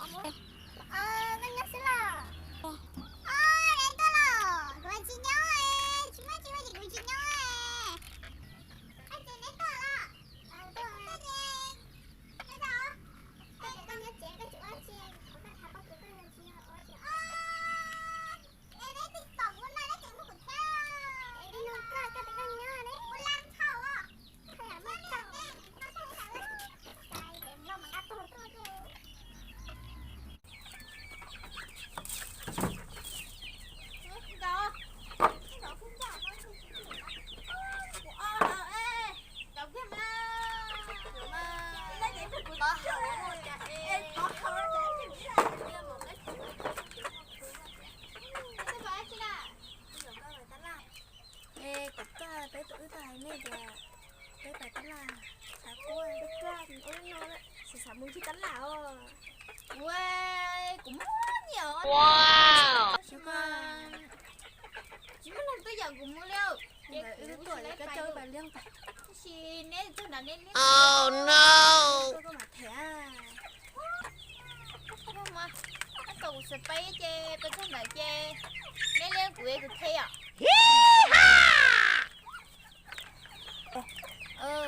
Koj nyob xwb los? Neb tuaj los? Kuv tsis nyob, tsis muaj tsis ua ces kuv tsis nyob. Ces neb tuaj los? Tuaj ces, koj nyob tsev koj tsis ua tsi, koj tham poj kws koj tsis ua tsi. Es neb twb pom kuv no neb tseem muab kuv thiab. Es neb no koj, koj tias koj nyob neb ua laj tshauj os. Es kom koj peb tus wb tau hais nej tias peb pais tab laj, xav quaj, peb quaj ua no, xav xav mus ntsib tab laj os. Ua, kuv muaj nyiam os. Tsis muaj neeg tuaj yaum kuv mus li. Ces wb tuaj koj coj wb pais liab pais. Tab sis neb txog nrad neb liab. Koj mam them. Koj tau kuv xav pais ces koj txog nrad ces neb liab kuv es kuv them yom.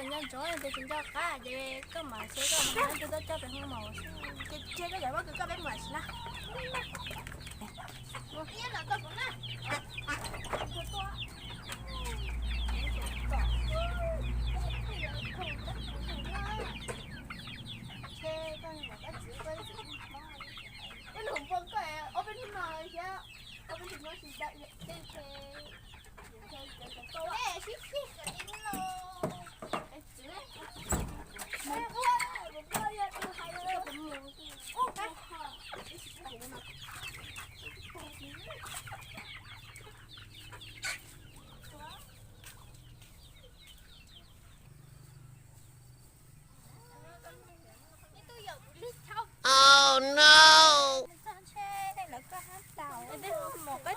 Nyob ntsoov tias tsis nco qab ces koj mam seb koj mam nrog koj coj pem hoo maum xwb. Ces tseg koj yam pob kws koj peb mus sim na. Peb lug npua koj ob peb hnub no thiab, ob peb hnub no tsis tau tej, sib ceg sib ceg. Mus koj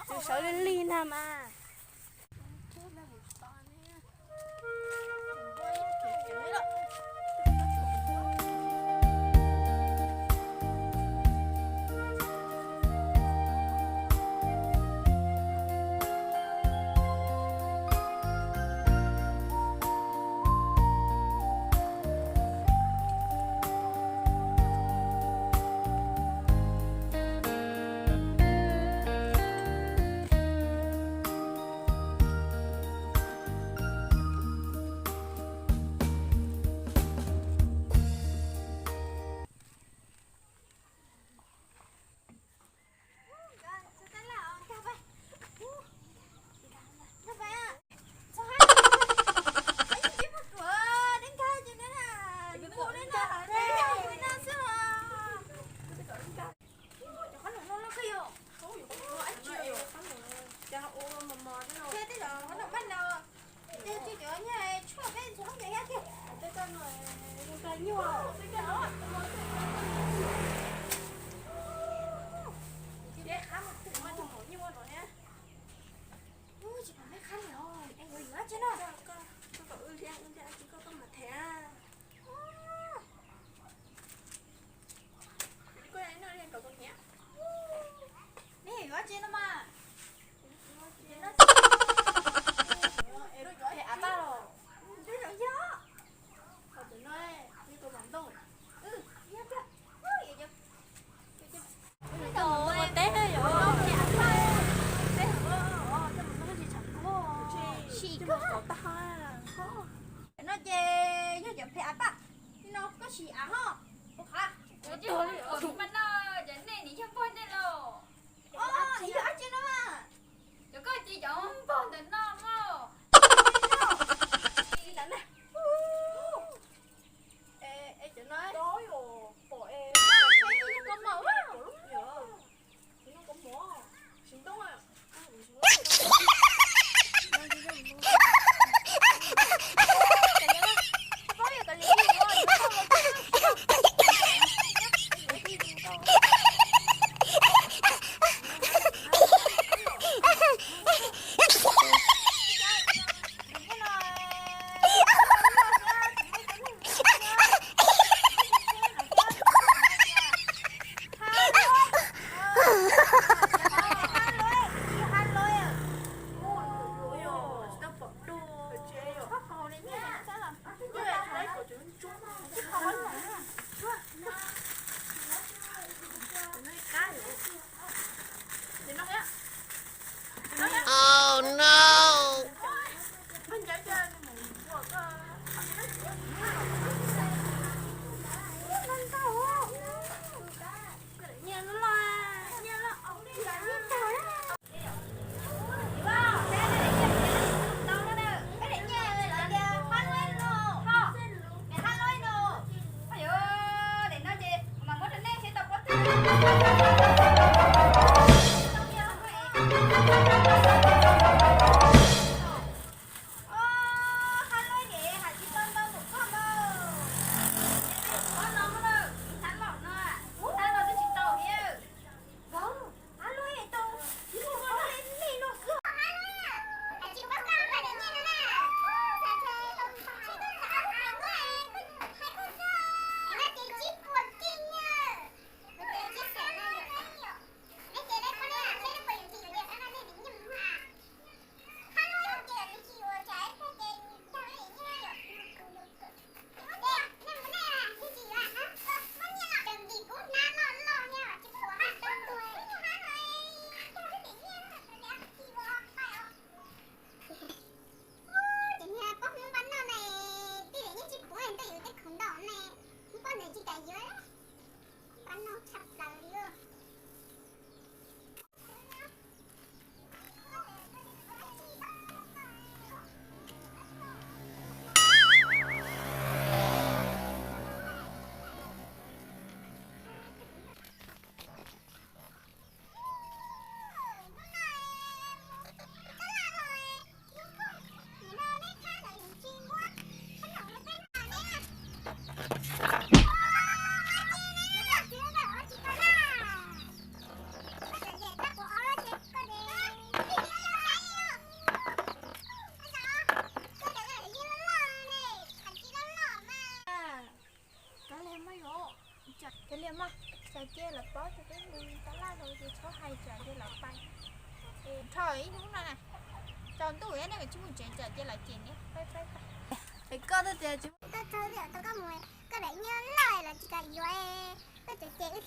txiv sawv li lig na mas. Ces niag poj Hmoob npaj noj ne, tej zaum yeej tsis pom ntuj yus tej khoom ntau ne, Hmoob poj niam tsis kam yuav, npaj noj tshaj plaws li. Kav liam mog, yog cov liam mog, xav cia lawv paub tias peb mus tab laj los ces txhob hais tsam ces lawv pais. Rho ib hnub no na, tsaus ntuj nej tsis mus tsev tsam ces lawv cem ne. Peb, peb, peb. Es koj twb tias tsis mus, koj txog tias tau koj mus, koj daim nyuag loj los tsis kam yuav, koj tseem cem wb